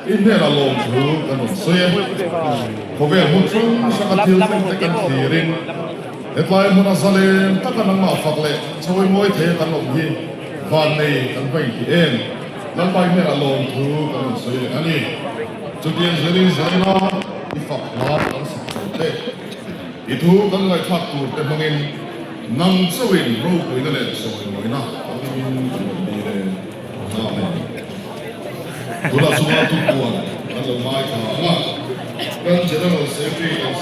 I hnenah lawmthu kan rawn sawi e. Khawvel hmun hrang hranga thil thleng te kan thlirin hetlai hmuna zalen taka nangmah fak leh chawimawi thei a kan awm hi vannei kan va inti em? Lalpa i hnenah lawmthu kan rawn sawi leh a ni. Chutiang zelin zaina i fak hla kan sak tur te, i thu kan ngaihthlak tur te hmangin nang chauhin ropuina leh chawimawina kan hmingin kan rawn dil e. Amen. Tunah chuan tupuan kan lo ngaithla ang a, kan General Secretary kan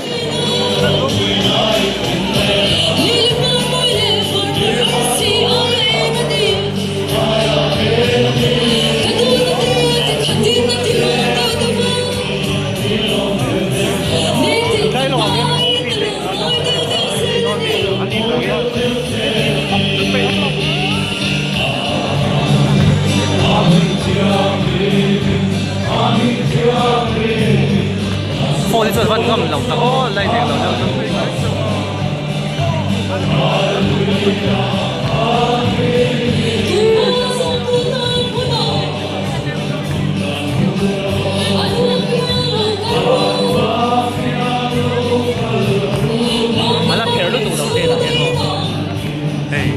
Phone hi chuan van ngam lo tak aw lai vek lo deuh chu. A la pher lutuk lo te lah hian maw hei.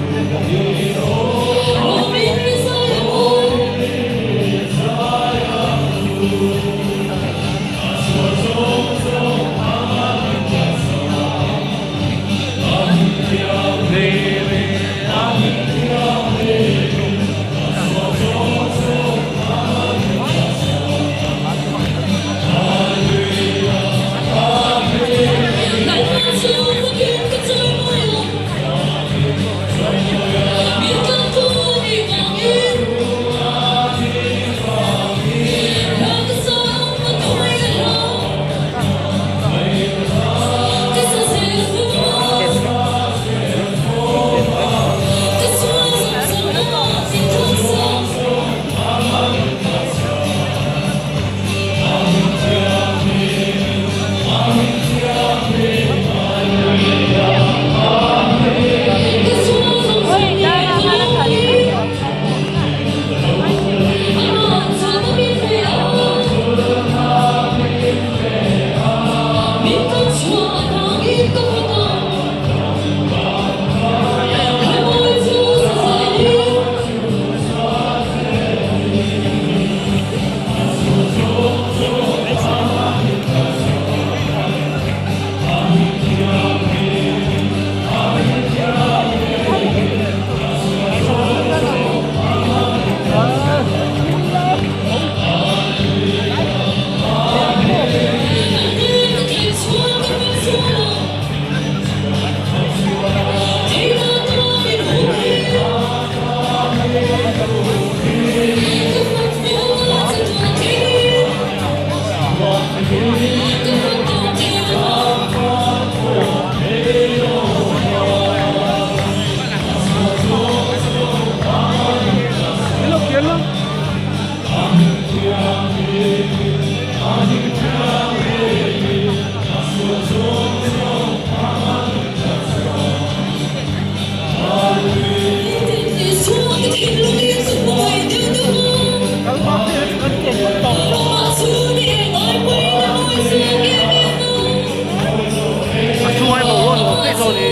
A chhunga hi boruak nuam daih zawk ni.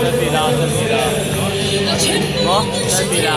Selfie la, selfie la. Maw? Selfie la.